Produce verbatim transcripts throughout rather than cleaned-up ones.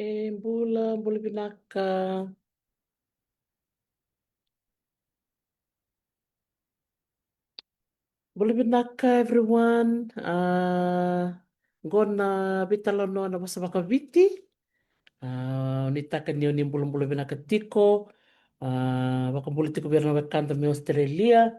E bula, bula vinaka. Bula vinaka, everyone. A, qo na veitalanoa na vosa vakaviti. A, nuitaka ni o ni bulabula vinaka tiko. A, vakabula tiko vei ira na wekada mai Australia.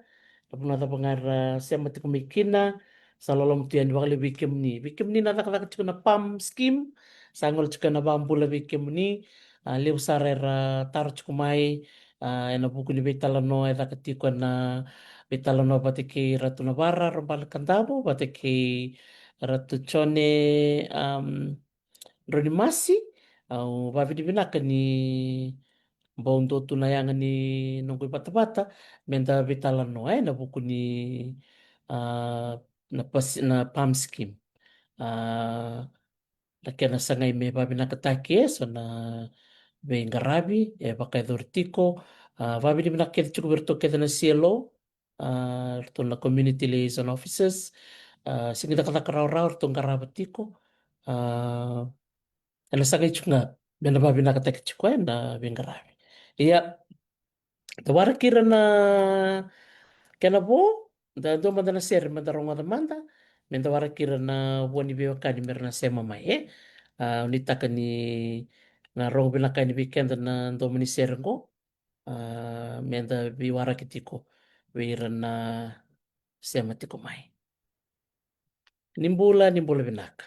Na vanua cava ga era sema tiko mai kina. Sa loloma tu yani vakalevu vei kemuni. Vei kemuni na cakacaka tiko na PALM scheme. Sa gole tiko ena vakabula vei kemuni. A, levu sara era taro tiko mai, a, ena vuku ni veitalanoa e caka tiko ena veitalanoa vata kei Ratu Navara Rabalekadavu, vata kei Ratu Jone, am, Droni Masi. Au vavinavinaka ni bau dua tu na yaga ni noqu ivatavata meda veitalanoa, e, na vuku ni, a, na pas-, na PALM scheme. A, na kena sagai me vavinakataki eso na veiqaravi e vakayacori tiko. A, vavinavinaka kece tiko vei iratou kece na C L O, a, iratou na community liaison officers. A, sega ni cakacaka rawarawa, iratou qarava tiko. A, ena sagai tiko ga me na vavinakataki tiko ena veiqaravi. Ia, da waraki ira na kena vo, da dua mada na sere mada rogoca mada, meda waraki ira na vo ni veiwekani mera na sema mai, e. A, nuitaka ni na rogo vinaka yani vei keda na domo ni sere qo, a, meda veiwaraki tiko vei ira na sema tiko mai. Ni bula, ni bula vinaka.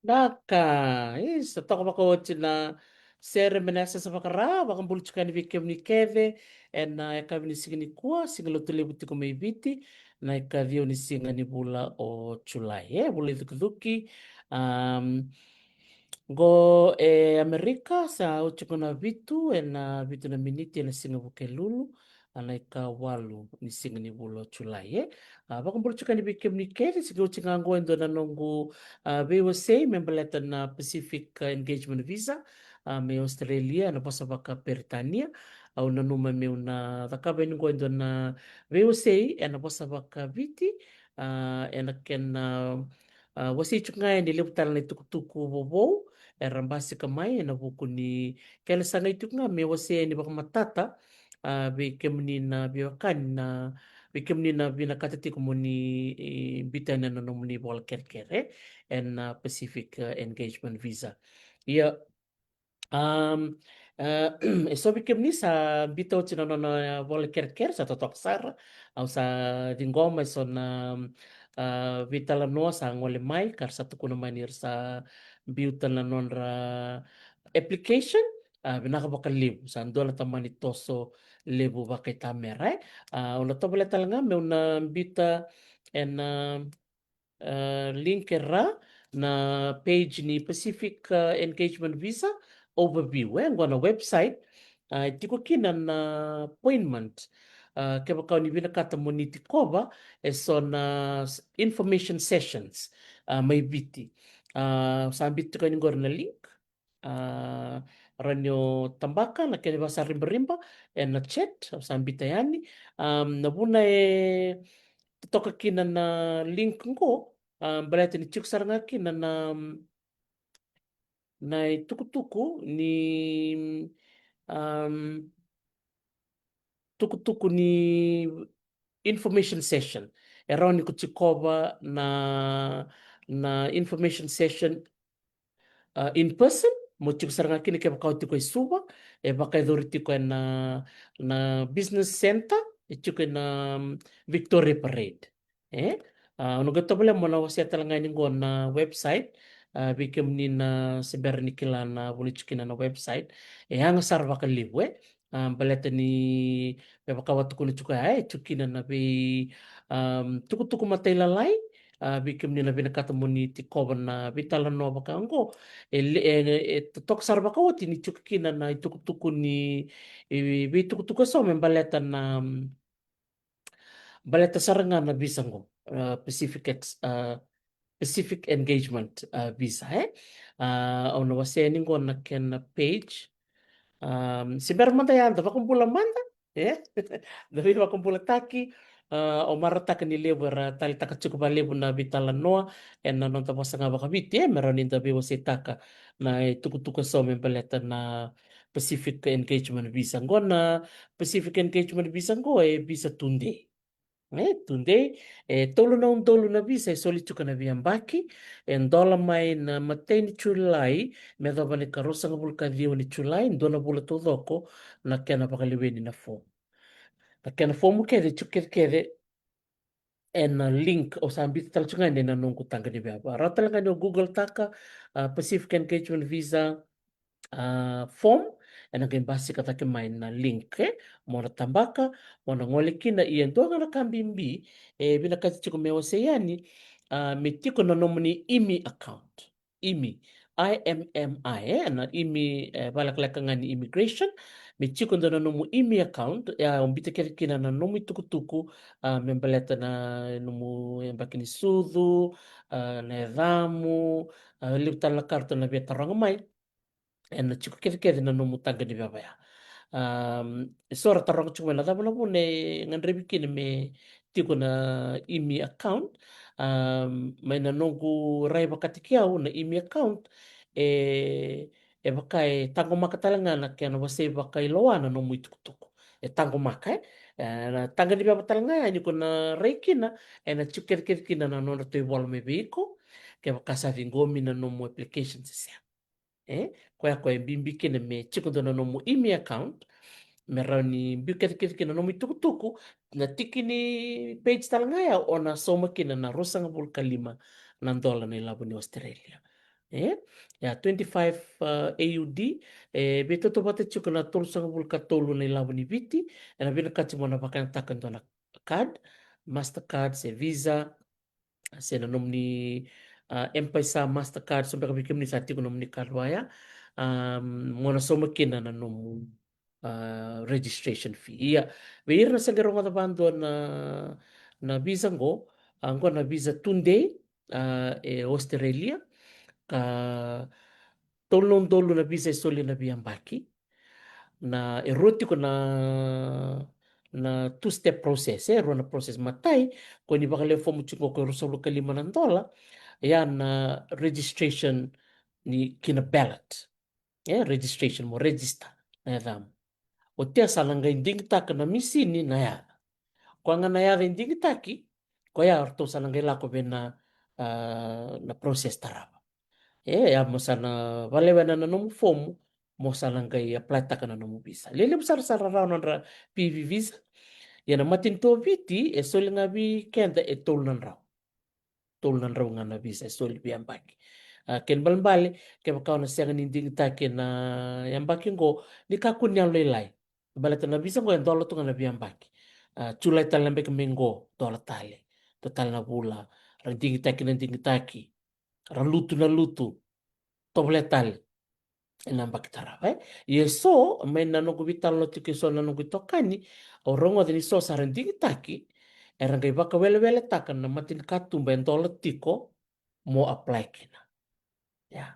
Naka, isa, toka vakaoti na sere me na yasayasa vakara, vakabula tiko yani vei kemuni kece ena yakavi ni siga nikua, siga Lotulevu tiko mai Viti, na ikaciwa ni siga ni vula o Julai, e, vula icukicuki. Am, qo e Amerika, sa oti qo na vitu, ena vitu na miniti ena siga Vukelulu, a, na ikawalu ni siga ni vula o Julai, e. A, vakabula tiko yani vei kemuni kece, sa qai oti ga qo e dua na noqu, a, veiwasei me baleta na Pacific, a, Engagement Visa, a, mai Australia, ena vosa vakaPeritania. Au nanuma meu na cakava yani qo e dua na veiwasei ena vosa vakaViti, a, ena kena, a, wasei tiko ga yani e levu tale na itukutuku vovou era basika mai ena vuku ni kena sagai tiko ga me wasei yani vakamatata, a, vei kemuni na veiwekani, na, vei kemuni na vinakata tiko mo ni, e, biuta yani na nomuni vola kerekere ena, a, Pacific, a, Engagement Visa. Ia, am, a, e so vei kemuni sa biuta oti na nona vola kerekere, sa totoka sara. Au sa ciqoma e so na, a, veitalanoa sa gole mai, ka ra sa tukuna mai ni ra sa biuta na nodra application, a, vinaka vakalevu, sa dua na tamani toso levu vakaitamera, e. A, au na tovolea tale ga meu na biuta ena, a, link e ra na page ni Pacific, a, Engagement Visa Overview, e, qo na website, a, e tiko kina na appointment. A, kevaka o ni vinakata mo ni tikova e so na s-, information sessions, a, mai Viti. A, sa biuta tiko yani qori na link. A, rawa ni o tabaka na kena ivakasaribariba ena chat, au sa biuta yani. Am, na vuna e totoka kina na link qo, a, baleta ni tiko sara ga kina na, na itukutuku ni, am, tukutuku ni information session. E rawa ni ko tikova na, na information session, a, in person, mo tiko sara ga kina kevaka o tiko e Suva, e vakayacori tiko ena, na business center, e tiko ena, mm, Victoria Parade. E? A, au na qai tovolea meu na wasea tale ga yani qo na website, a, vei kemuni na se bera ni kila na vuna e tiko kina na website. E yaga sara vakalevu, e? A, baleta ni me vaka au a tukuna tiko ya, e tiko kina na vei, am, tukutuku matailalai, a, vei kemuni na vinakata mo ni tikova na veitalanoa vaka oqo, e le-, e, e totoka sara vakaoti ni tiko kina na itukutuku ni, e, veitukutuku eso me baleta na, mm, baleta sara ga na visa qo, a, Pacific Ex-, a, Pacific Engagement, a, Visa, e? A, au na wasea yani qo na kena page. A, se bera mada ya da vakabula mada, e? Da veivakabulataki, a, au marautaka ni levu era taleitaka tiko vakalevu na veitalanoa ena noda vosa ga vakaviti, e? Me rawa ni da veiwaseitaka na itukutuku eso me baleta na Pacific Engagement Visa. Qo na Pacific Engagement Visa qo e visa tudei. E, tudei, e tolu na udolu na visa e soli tiko na veiyabaki, e dola mai na imatai ni Julai, me yacova na ikaruasagavulu ka ciwa ni Julai, dua na vula taucoko na kena vakaleweni na fomu. Na kena fomu kece, tiko kecekece ena link, au sa biuta tale tiko ga yani ena noqu taqa ni veva. Rawa tale ga ni o Google taka, a, Pacific Engagement Visa, a, form, ena qai basika cake mai na link, e, mo na tabaka, mo na gole kina, ia e dua ga na ka bibi e vinakati tiko me wasei yani, a, me tiko na nomuni IMI account. IMI, I M M I, e, na IMI, e, vakalekaleka ga ni immigration, me tiko dua na nomu IMI account, e, au biuta kece kina na nomu itukutuku, a, me baleta na nomu yabaki ni sucu, a, na yacamu, a, levu tale na ka ratou na via taroga mai. Ena tiko kecekece na nomu taqa ni veva ya. Am, e so ra taroga tiko mai na cava na vuna e gadrevi kina me tiko na IMI account. Am, mai na noqu rai vakataki au, na IMI account e, e vaka e taqomaka tale ga na kena wasei vakailoa na nomu itukutuku. E taqomaka, e. E, na taqa ni veva tale ga yani ko na rai kina, ena tiko kecekece kina na nodratou ivola mai vei iko, kevaka sa ciqomi na nomu application se sega. E, koya, koya e bibi kina me tiko dua na nomu IMI account, me rawa ni biu kecekece kina na nomu itukutuku, na tiki ni page tale ga ya o na sauma kina na ruasagavulu ka lima na dola na ilavo ni Australia. E, ya twenty-five, uh, A U D, e, veitautauvata tiko na tolusagavulu ka tolu na ilavo ni Viti, ena vinakati mo na vakayagataka dua na card, Mastercard se Visa, se na nomuni, a, M-PAiSA, Mastercard, so beka vei kemuni sa tiko nomuni card vaya, a, mo na sauma kina na nomu, a, registration fee. Ia, vei ira na sa qai rogoca vadua na, na visa qo, a, qo na visa tudei, a, e Australia, ka tolu na udolu na visa e soli na veiyabaki. Na, e rua tiko na, na two-step process, e rua na process. Matai, ko ni vakalewe fomu tiko ko e ruasagavulu ka lima na dola, ya na registration ni kina ballot. E, registration, mo register na yacamu. Oti ya sa na qai digitaka na misini na yaca. Koya ga na yaca e digitaki, koya ratou sa na qai lako vei na, a, na process tarava. E, ya mo sa na valewena na nomu fomu, mo sa na qai apply-taka na nomu visa. Lelevu sara, sa rarawa nodra PV visa. Ia na matanitu o Viti, e soli ga vei keda e tolu na drau. Tolu na drau ga na visa e soli veiyabaki. A, kena ibalebale, kevaka o na sega ni digitaki na yabaki qo, ni kakua ni yalolailai. Baleta na visa qo e dola tu ga na veiyabaki. A, Julai tale na beka mai qo, dola tale. Dua tale na vula, ra digitaki na digitaki, ra lutu na lutu, tovolea tale ena yabaki tarava, e. Ia e so, mai na noqu veitalanoa tiko e so na noqu itokani, au rogoca ni so sa ra digitaki, era qai vakaweleweletaka na matanikatuba e dola tiko mo apply kina. Ia.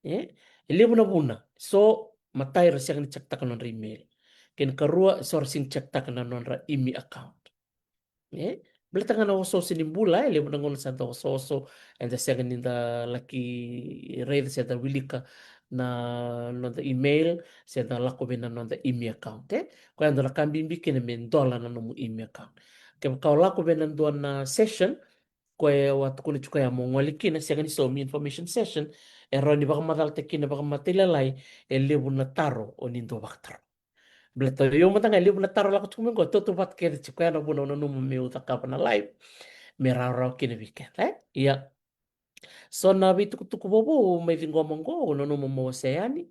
E, e levu na vuna. So, matai, ra sega ni check-taka nodra email. Kena ikarua, so ra sega ni check-taka na nodra IMI account. E, baleta ga na osooso ni bula, e levu na gauna sa da osooso, eda sega ni da laki raica se da wilika na noda email, se da lako vei na noda IMI account, e. Koya e dua na ka bibi kina me dola na nomu IMI account. Kevaka o lako vei na dua na session, koya au a tukuna tiko ya mo gole kina, sega ni saumi, information session, e rawa ni vakamacalataki kina vakamatailalai e levu na taro o ni dau vakataro. Baleta o iko mada ga e levu na taro lako tiko mai qo, tautauvata kece tiko, ya na vuna au nanuma meu cakava na live me rawarawa kina vei keda, e? Ia. So na veitukutuku vovou mai ciqoma qo, au nanuma mo wasea yani.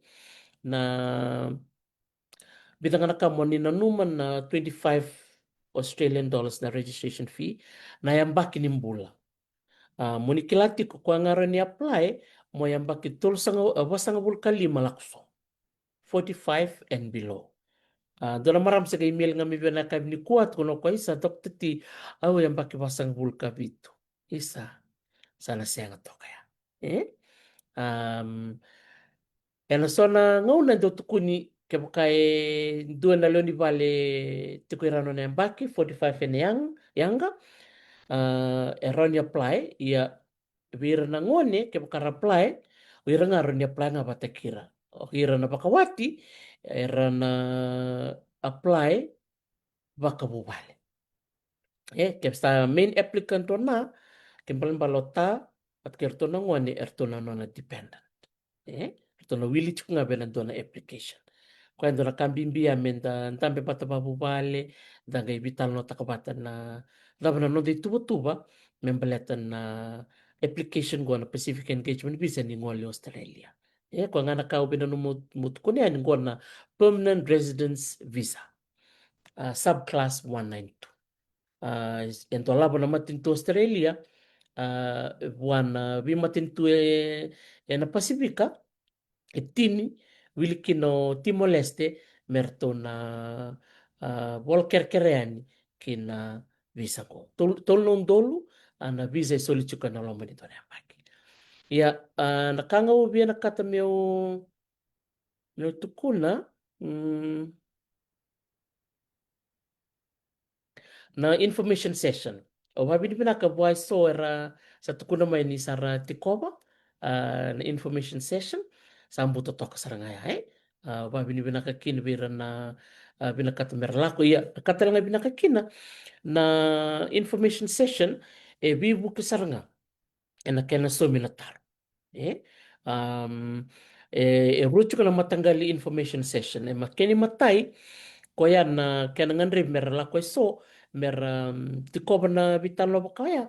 Na vica ga na ka mo ni nanuma, na twenty-five Australian dollars na registration fee, na yabaki ni bula. A, mo ni kila tiko koya ga rawa ni apply mo yabaki tolusagavulu, a, vasagavulu ka lima lako so. Forty-five and below. A, dua na marama se qai email ga mai vei au na yakavi nikua, tukuna o koya, "Isa, Doctor T, au yabaki vasagavulu ka vitu." Isa, sa na sega toka ya. E? Am, ena so na gauna e dau tukuni kevaka e dua na lewe ni vale tiko i ra nona yabaki forty-five ena yaga, a, e rawa ni apply, ia vei ira na gone kevaka ra apply, o ira ga rawa ni apply ga vata kei ira. O ira na vakawati era na apply vakavuvale. E, ke sa main applicant o na, ke balebale o ta, vata kei iratou na gone, eratou na nona dependent. E, eratou na wili tiko ga vei na dua na application. Koya e dua na ka bibi ya me da dabe vata vakavuvale, da qai veitalanoataka vata na cava na noda ituvatuva me baleta na application qo na Pacific Engagement Visa ni gole i Australia. E, koya ga na ka au via nanuma meu tukuna yani qo na permanent residence visa, a, subclass one nine two. A, e dolava na matanitu Australia, a, vua na veimatanitu e, ena Pasifika e tini, wili kina o Timor-Leste, me ratou na, a, vola kerekere yani ki na visa qo. Tolu, tolu na udolu, a, na visa e soli tiko ena loma ni dua na yabaki. Ia, a, na ka ga au vinakata meu, meu tukuna, mm, na information session. Au vakavinavinaka vua eso era sa tukuna mai ni sa ra tikova, a, na information session, sa buta toka sara ga ya, e? A, vakavinavinaka kina vei ira na, a, vinakata me ra lako. Ia, na ka tale ga vinaka kina, na information session e veivuke sara ga ena kena saumi na taro. E, am, e, e rua tiko na mataqali information session. E, ma kena imatai, koya na kena gadrevi me ra lako eso, me ra, am, tikova na veitalanoa vaka oya,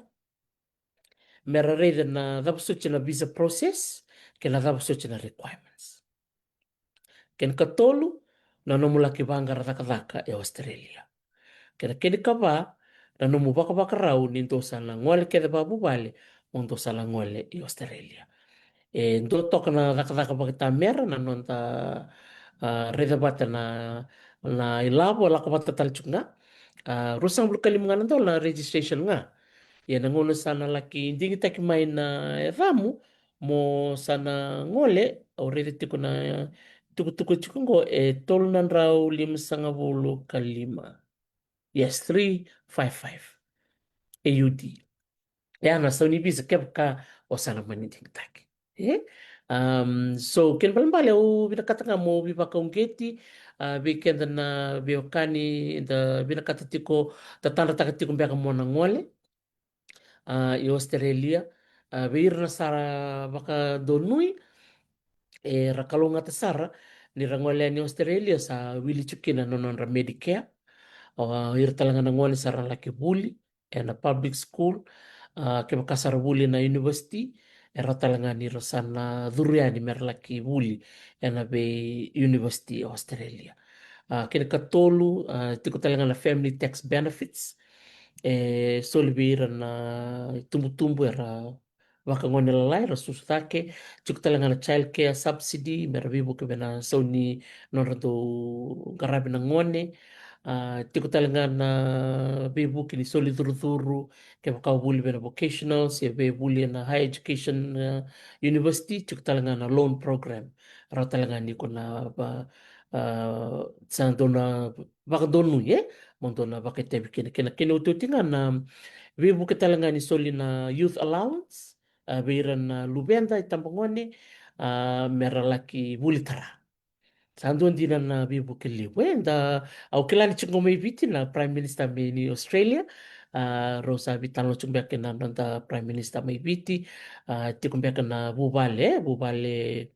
me ra raica na cava soti na visa process kei na cava soti na requirements. Kena ikatolu, na nomu laki vaqara cakacaka e Australia. Kei na kena ikava, na nomu vakavakarau ni dou sa na gole kece vakavuvale mo dou sa na gole i Australia. E dua toka na cakacaka vakaitamera na noda, a, raica vata na, na ilavo e lako vata tale tiko ga. A, ruasagavulu ka lima ga na dola na registration ga. Ia na gauna sa na laki digitaki mai na yacamu mo sa na gole, au raica tiko na tukutuku tiko qo e tolu na drau limasagavulu ka lima. Yes, three five five A U D. E a na sau ni visa kevaka o sa na mani digitaki. E? Am, so, kena ibalebale au vinakata ga mo veivakauqeti, a, vei keda na veiwekani da vinakata tiko, da tadrataka tiko beka mo na gole, a, i Australia, a, vei ira na sa ra vakadonui, era kalougata sara ni ra gole yani i Australia sa wili tiko kina na nodra Medicare. A, ira tale ga na gone sa ra laki vuli ena public school, a, kevaka sa ra vuli ena university, e rawa tale ga ni ra sa na curu yani me ra laki vuli ena vei university e Australia. A, kena ikatolu, a, tiko tale ga na family tax benefits, e soli vei ira na itubutubu era vakagone lalai, ra susu cake, tiko tale ga na child care subsidy, me ra veivuke vei na sau ni nodra dau qaravi na gone, a, tiko tale ga na veivuke ni soli curucuru, kevaka o vuli vei na vocational, se vei vuli ena higher education, a, university, tiko tale ga na loan program. Rawa tale ga ni ko na va, a, sa dau na vakadonui, e? Mo dou na vakaitavi kina. Kena, kena iotioti ga na veivuke tale ga ni soli na youth allowance, a, vei ira na luveda itabagone, a, me ra laki vuli tara. Sa dua dina na veivuke levu. E, da, au kila ni tiko mai Viti na Prime Minister mai ni Australia, a, rau sa veitalanoa tiko beka kei na noda Prime Minister mai Viti, a, tiko beka na vuvale, vuvale,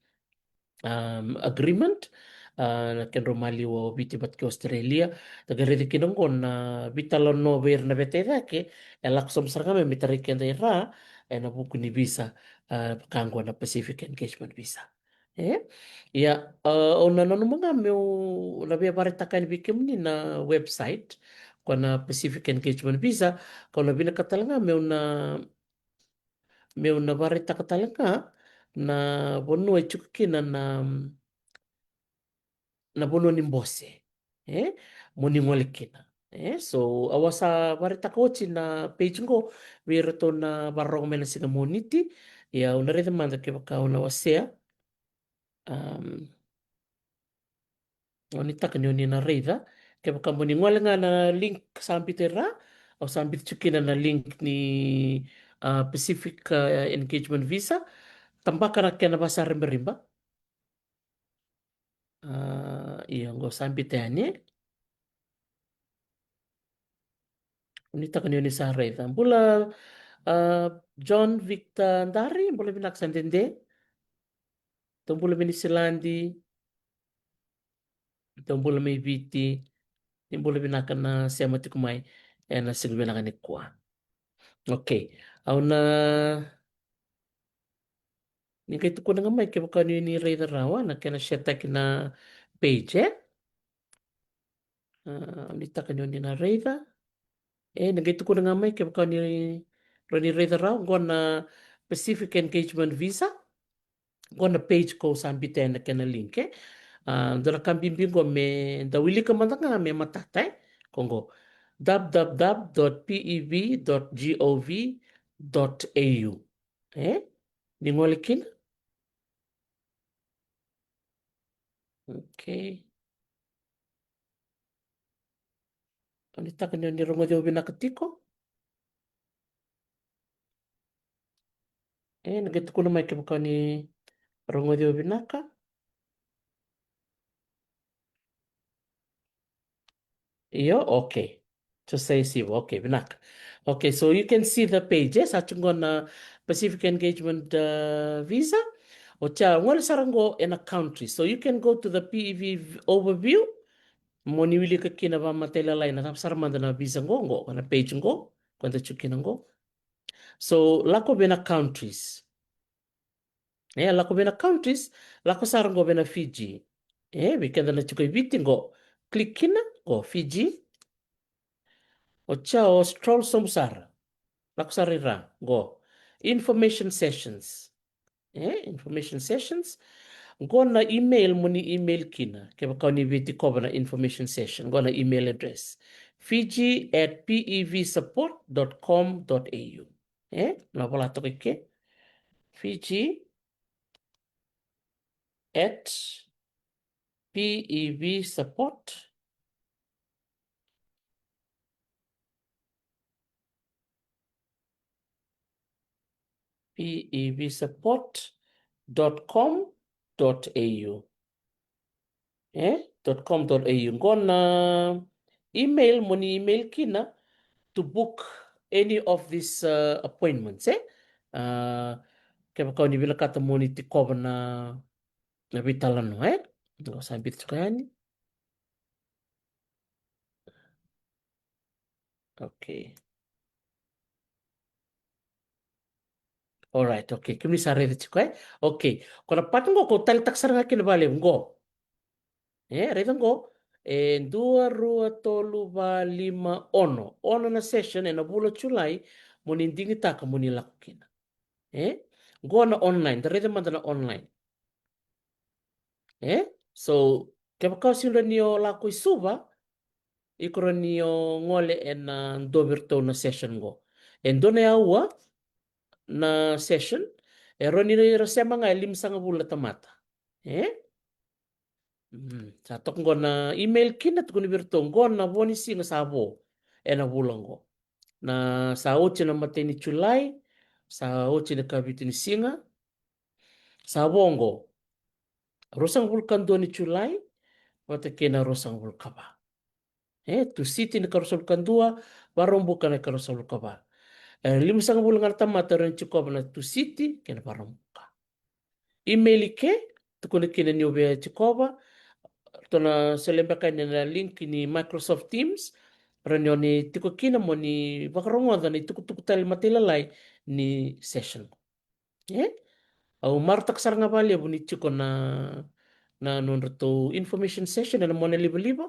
um, agreement, a, na kedrau maliwa o Viti vata kei Australia. Da qai raica kina qo na veitalanoa vei ira na veta i cake, e lako sobu sara ga mai me tarai keda i ra ena vuku ni visa, a, vaka qo na Pacific Engagement Visa. E? Ia, a, au na nanuma ga meu na via vakaraitaka yani vei kemuni na website ko na Pacific Engagement Visa, kau na vinakata tale ga meu na meu na varaitaka tale ga na vanua e tiko kina na, na vanua ni bose, e, mo ni gole kina. E, so au a sa varaitaka oti na page qo vei iratou na vakarorogo mai na siga Moniti. Ia au na raica mada kevaka au na wasea. Am, au nuitaka ni o ni na raica. Kevaka mo ni gole ga na link sa biuta i ra, au sa biuta tiko kina na link ni, a, Pacific, a, Engagement Visa. Tabaka na kena vasaribariba. A, io, qo sa biuta yani, e. Au nuitaka ni o ni sa raica. Bula, a, John Victor Dari, bula vinaka sa dede. Tou bula mai Niusiladi. Tou bula mai Viti. Ni bula vinaka na sema tiko mai ena siga vinaka nikua. Okay. Au na, ni qai tukuna ga mai kevaka ni, ni raica rawa na kena share-taki na page, e? A, au nuitaka ni o ni na raica. E, ni qai tukuna ga mai kevaka ni rawa ni raica rawa, qo na Pacific Engagement Visa. Qo na page ko sa biuta na kena link, e. A, dua na ka bibi qo me da wilika mada ga me matata, e. Ko qo, w w w dot p e v dot g o v dot a u. E? Ni gole kina. Okay. Au nuitaka ni o ni rogoci au vinaka tiko. E, ni qai tukuna mai kevaka ni rogoci au vinaka. Io, okay. Jose Sivo, okay, vinaka. Okay, so you can see the page, e? Sa tiko qo na Pacific Engagement, uh, Visa. Oti ya, gole sara qo ena country. So you can go to the P E V v-, overview. Mo ni wilika kina vakamatailalai na cava sara mada na visa qo, qo, na page qo, ko da tiko kina qo. So, lako vei na countries. E, lako vei na countries, lako sara qo vei na Fiji. E, vei keda na tiko i Viti qo, click kina, qo, Fiji. Oti ya o scroll sobu sara. Lako sara i ra, qo. Information sessions. E, information sessions. Qo na email mo ni email kina, kevaka o ni via tikova na information session. Qo na email address. Fiji at P E V support dot com dot A U. E, na vola toka i ke. Fiji at P E V support. P E V support dot com dot A U. E, dot com dot A U. Qo na email mo ni email kina to book any of these, uh, appointments, e? Uh, kevaka o ni vinakata mo ni tikova na, na veitalanoa, e? Qo sa biuta tiko yani. Okay. Alright, okay. Kemuni sa raica tiko, e? Okay. Ko na part qo ko taleitaka sara ga kina vakalevu qo. E, raica qo. E, dua, rua, tolu, va, lima, ono. Ono na session ena vula o Julai mo ni digitaka mo ni lako kina. E? Qo na online. Da raica mada na online. E? So, kevaka o sega ni o lako i Suva, iko rawa ni o gole ena dua vei iratou na session qo. E dua na aua na session, e rawa ni ra sema ga e limasagavulu na tamata. E? Mm, sa toka qo na email kina, tukuni vei iratou qo na vo ni siga sa vo ena vula qo. Na sa oti na imatai ni Julai, sa oti na ikavitu ni siga, sa vo qo. Ruasagavulu ka dua ni Julai vata kei na ruasagavulu ka va. E, Tusiti na ikaruasagavulu ka dua, Vakaraubuka na ikaruasagavulu ka va. E, limasagavulu ga na tamata rawa ni tikova na Tusiti kei na Vakaraubuka. Email i ke, tukuna kina ni o via tikova, ratou na solia beka yani na link ni Microsoft Teams, rawa ni o ni tiko kina mo ni vakarogoca na itukutuku tale matailalai ni session. E? Au marautaka sara ga vakalevu ni tiko na, na nodratou information session ena monalivaliva.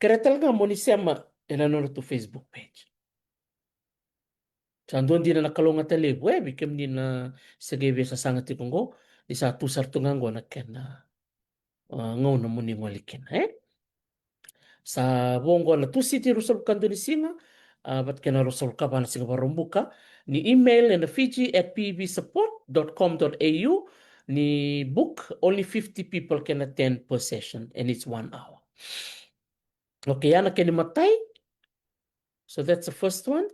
Kerea tale ga mo ni sema ena nodratou Facebook page. Sa dua dina na kalougata levu, e, vei kemuni na se qai via sasaga tiko qo, ni sa tu sara tu ga qo na kena, a, gauna mo ni gole kina, e? Sa vo qo na Tusiti ruasagavulu ka dua ni siga, a, vata kei na ruasagavulu ka va na siga Vakaraubuka, ni email ena fiji at P V support dot com dot A U, ni book, only fifty people can attend per session, and it's one hour. Okay, ya na kena imatai. So that's the first one.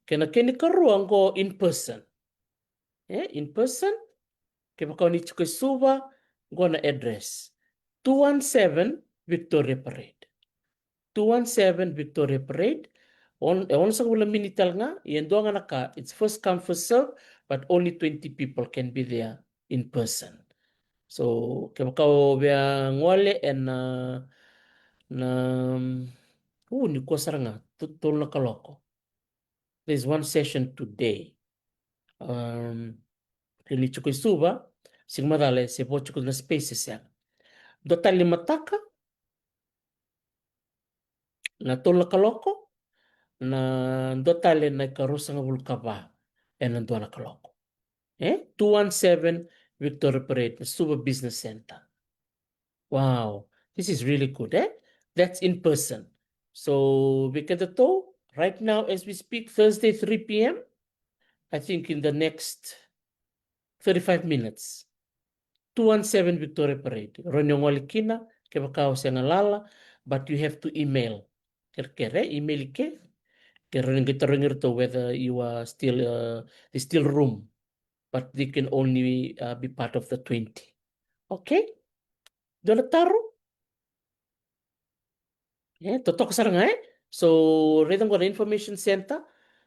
Kei na kena ikarua qo in person. E, in person. Kevaka o ni tiko i Suva, qo na address. Two one seven Victoria Parade. Two one seven Victoria Parade. On, e onosagavulu na miniti tale ga, ia e dua ga na ka, it's first come, first serve, but only twenty people can be there in person. So, kevaka o via gole ena, na, u, nikua sara ga, to-, tolu na kaloko. There's one session today. Um, ke ni tiko i Suva, siga macala se vo tiko na space, e sega. Dua tale ni mataka, na tolu na kaloko, na dua tale na ikaruasagavulu ka va, ena dua na kaloko. E? Two one seven Victoria Parade, na Suva Business Center. Wow, this is really good, e? That's in person. So, vei kedatou, right now as we speak, Thursday, three p.m., I think in the next thirty-five minutes, two one seven Victoria Parade. Rawa ni o gole kina, kevaka o se galala, but you have to email. Kerekere, email i ke. Ke rawa ni qai tarogi iratou whether you are still, uh, there's still room, but they can only, uh, be part of the twenty. Okay? Dua na taro? E, totoka sara ga, e? So, raica qo na information center,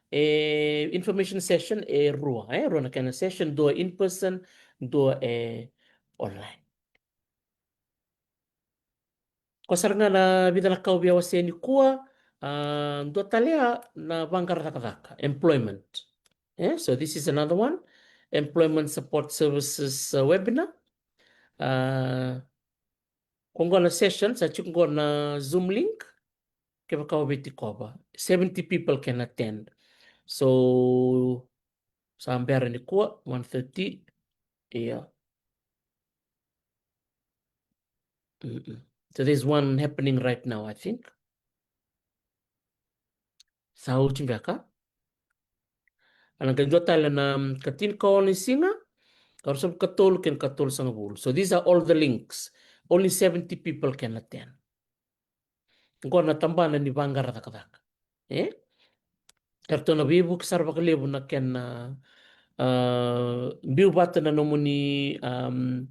e, information session e rua, e, rua na kena session, dua in person, dua e online. Ko sara ga na vica na ka au via wasea nikua, a, dua tale ya na vaqara cakacaka, employment. E, so this is another one, employment support services, uh, webinar. A, ko qo na session, sa tiko qo na Zoom link, kevaka o via tikova. Seventy people can attend. So, sa bera nikua, one thirty, ia. Mm-mm. So there's one happening right now, I think. Sa oti beka. A na qai dua tale na, mm, ikatinikaono ni siga, ikaruasagavulu ka tolu kei na ikatolusagavulu. So these are all the links. Only seventy people can attend. Qo na tabana ni vaqara cakacaka. E? Eratou na veivuke sara vakalevu na kena, a, biu vata na nomuni, um,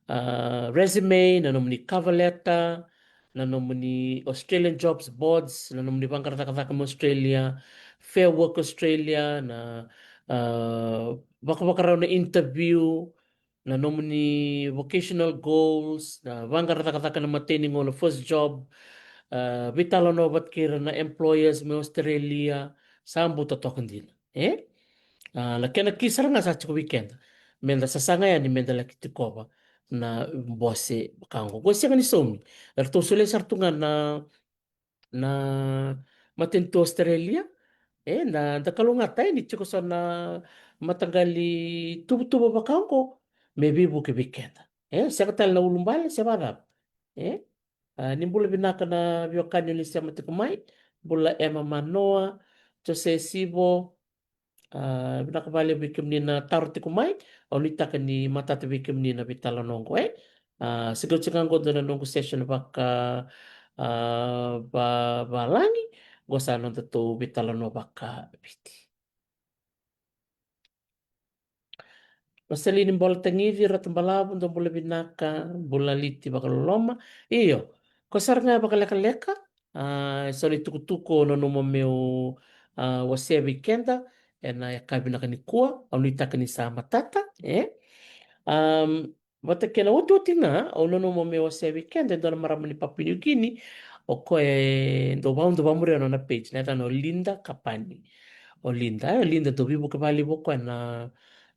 a, resume, na nomuni cover letter, na nomuni Australian Jobs Boards, na nomuni vaqara cakacaka mai Australia, Fair Work Australia, na, a, vakavakarau na interview, na nomuni vocational goals, na vaqara cakacaka na imatai ni gauna, first job, a, veitalanoa vata kei ira na employers mai Australia, sa bau totoka dina, e? A, na kena ki sara ga sa tiko vei keda, meda sasaga yani meda laki tikova na bose vaka oqo. Qo sega ni saumi, eratou solia sara tu ga na na matanitu Australia, e, na da kalougata, e, ni tiko so na mataqali tuvatuva vaka oqo me veivuke vei keda. E, sega tale na ulubale se vakacava. E, a, ni bula vinaka na veiwekani o ni sema tiko mai, bula Emma Manoa, Jose Sivo, a, vinaka vakalevu vei kemuni na taro tiko mai, au nuitaka ni matata vei kemuni na veitalanoa oqo, e. A, sa qai oti ga qo dua na noqu session vaka, a, va, valagi, qo sa nodatou veitalanoa vakaviti. Vasalini Bola Tagici, Ratu Balavu, dou bula vinaka, bula Liti vakaloloma. Io, ko sara ga vakalekaleka, a, so na itukutuku au nanuma meu, a, wasea vei keda ena yakavi vinaka nikua, au nuitaka ni sa matata, e? Am, vata kei na otioti ga, au nanuma meu wasea vei keda e dua na marama ni Papua New Guinea, o koya e dou vau, dou vamuria na nona page, na yacana o Linda Kapani. O Linda, e, o Linda dau veivuke vakalevu o koya na,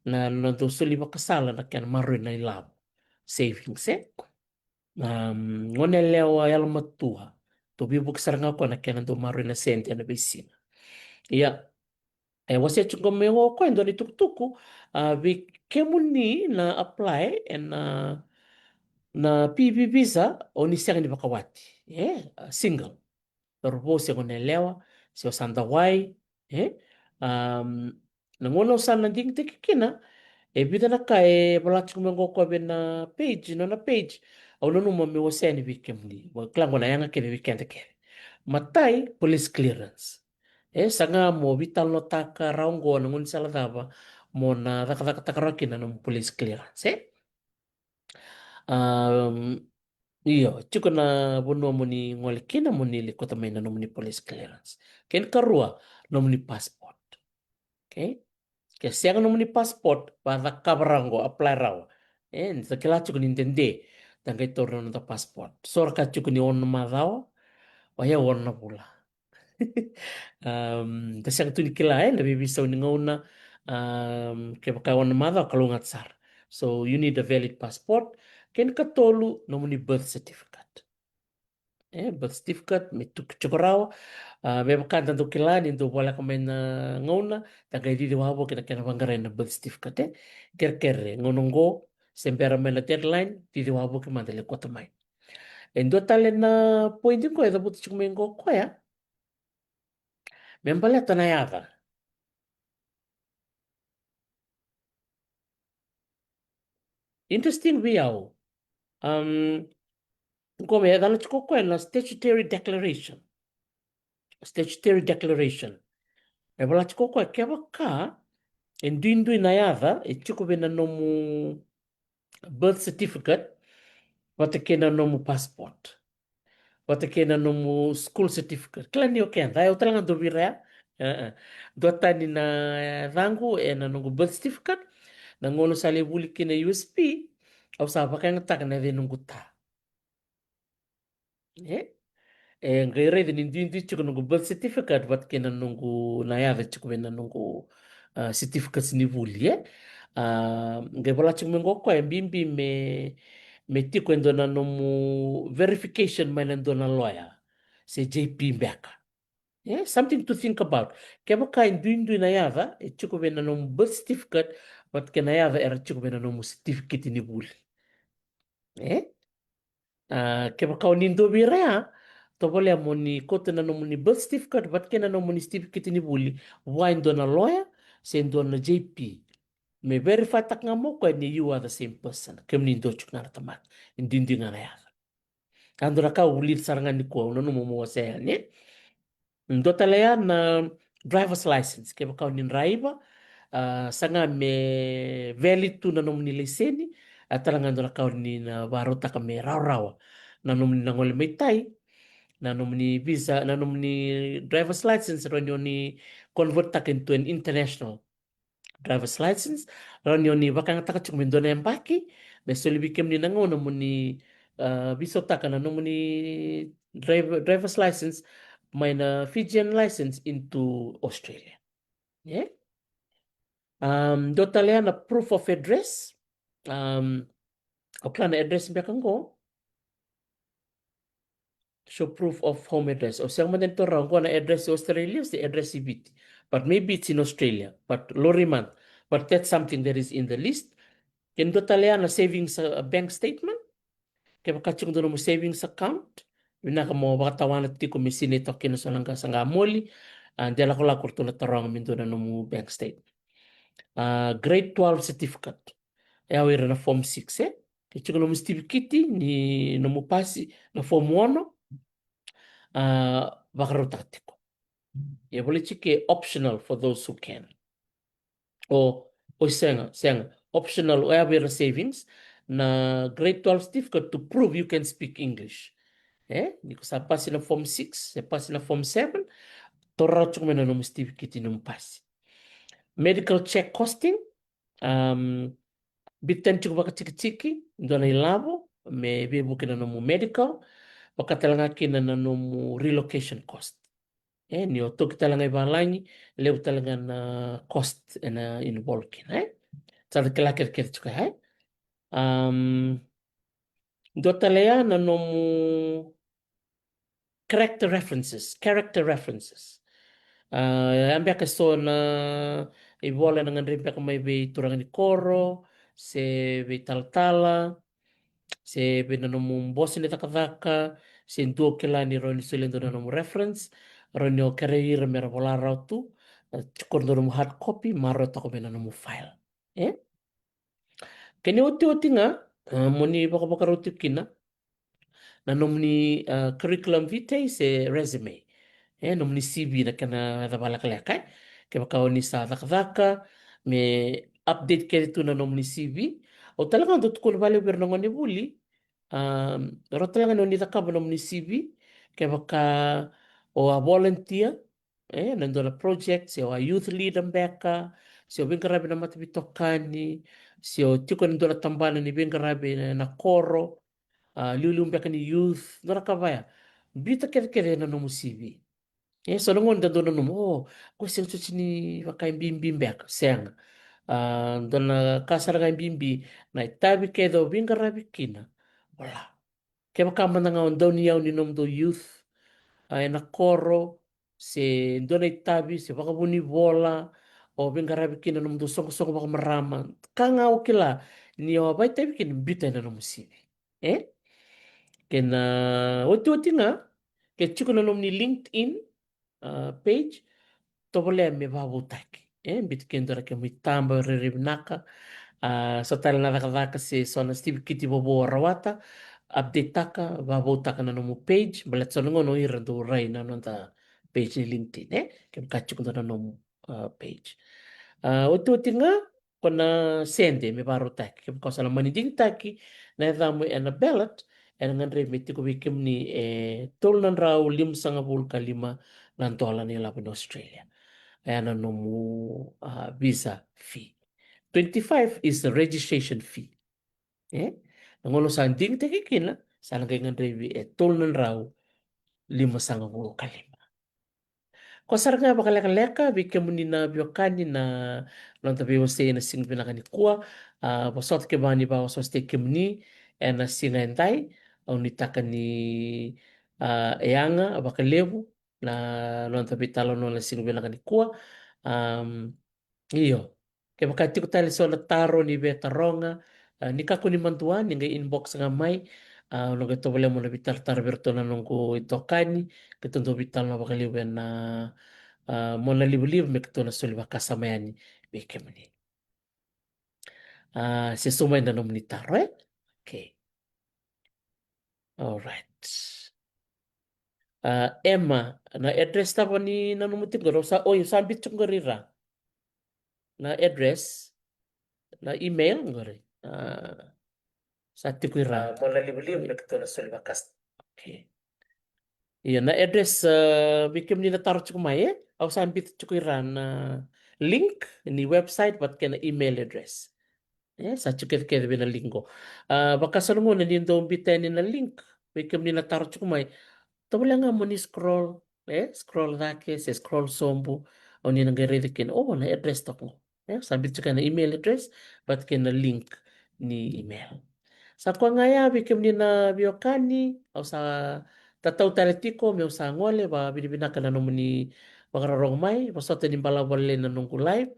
na, na dau soli vakasala na kena maroroi na ilavo, savings, e? Am, gone yalewa yalomatua, dau veivuke sara ga o koya na kena dau maroroi na sede ena veisiga. Ia, E wasea tiko mai qo o koya e dua na itukutuku, a, vei kemuni na apply ena, na P V visa, o ni sega ni vakawati, e, a, single. Cauravou se goneyalewa, se o sa dawai, e? Am, na gauna au sa na digitaki kina, e vica na ka e vola tiko mai qo o koya vei na page, nona page. Au nanuma meu wasea yani vei kemuni. Au kila qo na yaga kece vei keda kece. Matai, police clearance. E, saga mo veitalanoataka rawa qo na gaunisala cava mo na cakacakataka rawa kina na nomu police clearance, e? Am, io, tiko na vanua mo ni gole kina mo ni lai kauta mai na nomuni police clearance. Kena ikarua, nomuni passport. Okay? Ke sega nomuni passport, vacakava rawa qo, apply rawa. E, ni da kila tiko ni dede, da qai taura na noda passport. So ra kaya tiko ni ono na macawa, o yau ono na vula. Am, da sega tu ni kila, e, na veiveisau ni gauna, am, kevaka e ono na macawa, kalougata sara. So you need a valid passport. Kena ikatolu, nomuni birth certificate. E, birth certificate, me tu tiko rawa. A, me vaka da dau kila ni dau voleka mai na gauna, da qai cici wavoki na kena vaqarai na birth certificate, e. Kerekere, gauna qo, se bera mai na deadline, cici wavoki mada lai kauta mai. E dua tale na point qo e cavuta tiko mai qo o koya. Me baleta na yaca. Interesting vei au. Am, qo me yacana tiko o koya na statutory declaration. Statutory declaration. E vola tiko o koya kevaka e duidui na yaca e tiko vei na nomu birth certificate vata kei na nomu passport, vata kei na nomu school certificate. Kila ni o keda, e, au tale ga dau vei ira ya. E, e. Dua tani na, e, yacaqu ena noqu birth certificate, na gauna au sa lai vuli kina e U S P, au sa vakayagataka na yaca i noqu ta. E? E qai raica ni duidui tiko noqu birth certificate vata kei na noqu, na yaca tiko vei na noqu, a, certificates ni vuli, e? A, qai vola tiko mai qo o koya e bibi me, me tiko e dua na nomu verification mai na dua na lawyer, se J P beka. E, something to think about. Kevaka e duidui na yaca e tiko vei na nomu birth certificate vata kei na yaca era tiko vei na nomu certificate ni vuli. E? A, kevaka o ni dua vei ira ya, tovolea mo ni kauta na nomuni birth certificate vata kei na nomuni certificate ni vuli vua e dua na lawyer se dua na J P, me verify-taka ga mai o koya ni you are the same person. Kemuni dua tiko ga na tamata, e duidui ga na yaca. A dua na ka au vulica sara ga nikua, au nanuma meu wasea yani, e? Dua tale ya na driver's license, kevaka o ni draiva, a, saga me valid tu na nomuni laiseni, a, tale ga dua na ka o ni na vakarautaka me rawarawa na nomuni na gole mai tai, na nomuni visa, na nomuni driver's license, rawa ni o ni convert-taka into an international driver's license, rawa ni o ni vakayagataka tiko me dua na yabaki, me soli vei kemuni na gauna mo ni, a, veisautaka na nomuni driver, driver's license mai na Fijian license into Australia. E? Am, dua tale ya na proof of address. Am, o kila na address beka qo. Show proof of home address. O sega mada ni taura qo na address i Australia se address i Viti. But maybe it's in Australia. But lori mada. But that's something that is in the list. Kena dua tale ya na savings, a, bank statement. Kevaka tiko dua nomu savings account, vinaka mo vakatawana tiko me sinai toka kina so na qasaqa moli. A, de lakolako ratou na taroga me dua na nomu bank statement. A, grade twelve certificate. E au ira na form six, e? Ke tiko nomu certificate ni nomu pasi na form ono, a, vakarautaka tiko. E volai tiko ke optional for those who can. O, o sega, sega. Optional, o yau ira savings, na grade twelve certificate to prove you can speak English. E? Ni ko sa pasi na form six, se pasi na form seven, taura tiko mai na nomu certificate ni nomu pasi. Medical check costing, am, biuta tani tiko vakatikitiki dua na ilavo me veivuke na nomu medical, vaka tale ga kina na nomu relocation cost. E, ni o toki tale ga i valagi, levu tale ga na cost ena involve kina, e? Sa da kila kece kece tiko ya, e? Am, dua tale ya na nomu character references, character references. A, e beka e so na ivola ena gadrevi beka mai vei turaga ni koro, se vei talatala, se vei na nomu bose ni cakacaka, se dua o kila ni rawa ni solia dua na nomu reference, rawa ni o kerei ira me ra vola rawa tu, a, tiko na nomu hard copy, maroroya toka mai na nomu file. E? Kena iotioti ga, a, mo ni vakavakarau tiko kina na nomuni, a, curriculum vitae se resume. E, nomuni C V na kena yaca vakalekaleka, e. Kevaka o ni sa cakacaka, me update kece tu na nomuni C V. Au tale ga dau tukuna vakalevu vei ira na gonevuli, a, rawa tale ga ni o ni cakava nomuni C V, kevaka o a volunteer, e, na dua na project, se o a youth leader beka, se o veiqaravi na mataveitokani, se o tiko ena dua na tabana ni veiqaravi ena koro, a, liuliu beka ni youth, dua na ka vaya. Biuta kecekece ena nomu C V. E, so na gauna da dau nanuma, o, ko sega soti ni vaka e bibi beka, sega. A, dua na ka sara ga e bibi, na itavi kece o veiqaravi kina. Vola. Kevaka mada ga o dau ni yau ni nomudou youth, a, ena koro, se dua na itavi, se vakavunivola, o veiqaravi kina nomudou soqosoqo vakamarama. Ka ga o kila, ni o a vakaitavi kina, biuta ena nomu C V. E? Kena otioti ga, ke tiko na nomuni LinkedIn, a, page, tovolea me vakavoutaki. E, biuta ke dua na kemu itaba rairai vinaka. A, so tale na cakacaka se so na sitikiti vovou o rawata, update taka, vakavoutaka na nomu page, baleta so na gauna o ira dau rai na noda page ni LinkedIn, e? Kevaka tiko dua na nomu, a, page. A, otioti ga, ko na sede me vakarautaki. Kevaka o sa na mani digitaki na yacamu ena ballot, ena gadrevi me tiko vei kemuni e tolu na drau limasagavulu ka lima na dola na ilavo ni Australia. Oya na nomu, a, visa fee. Twenty-five is the registration fee. E? Na gauna o sa digitaki kina, sa na qai gadrevi e tolu na drau limasagavulu ka lima. Ko sara ga vakalekaleka vei kemuni na veiwekani na noda veiwasei ena siga vinaka nikua. A, vosota kevaka ni vakawasewasei kemuni ena siga edai, au nuitaka ni, a, e yaga vakalevu na noda veitalanoa ena siga vinaka nikua. Am, io. Kevaka tiko tale so na taro ni veitaroga, a, ni kakua ni madua, ni qai inbox ga mai, a, au na qai tovolea meu na veitaratara vei iratou na noqu itokani, keitou dau veitalanoa vakalevu ena, a, monalivaliva me keitou na soli vakasama yani vei kemuni. A, se so mai na nomuni taro, e? Okay. All right. A, Emma, na address cava ni nanuma tiko qori, au sa, oi, au sa biuta tiko qori i ra. Na address, na email qori. A, sa tiko i ra. A, monalivaliva me keitou na soli vakasama. Okay. Ia, na address, a, vei kemuni na taro tiko mai, e? Au sa biuta tiko i ra na link ni website vata kei na email address. E, sa tiko kecekece vei na link qo. A, vaka so na gauna ni dau biuta yani na link, vei kemuni na taro tiko mai. Tovolea ga mo ni scroll, e, scroll cake, se scroll sobu, o ni na qai raica kina. O, na address toka qo. E, sa biuta tiko na email address, vata kei na link ni email. Sa koya ga ya vei kemuni na veiwekani, au sa tatau tale tiko meu sa gole, vakavinavinaka na nomuni vakarorogo mai, vosota ni balavu vakalailai na noqu live,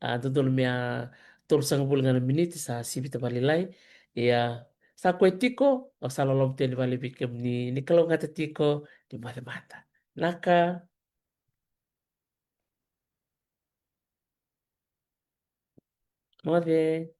a, dodonu me a tolusagavulu ga na miniti sa sivita vakalailai. Ia, sa koya tiko, au sa loloma tu yani vakalevu vei kemuni, ni kalougata tiko, ni moce mada. Naka. Moce.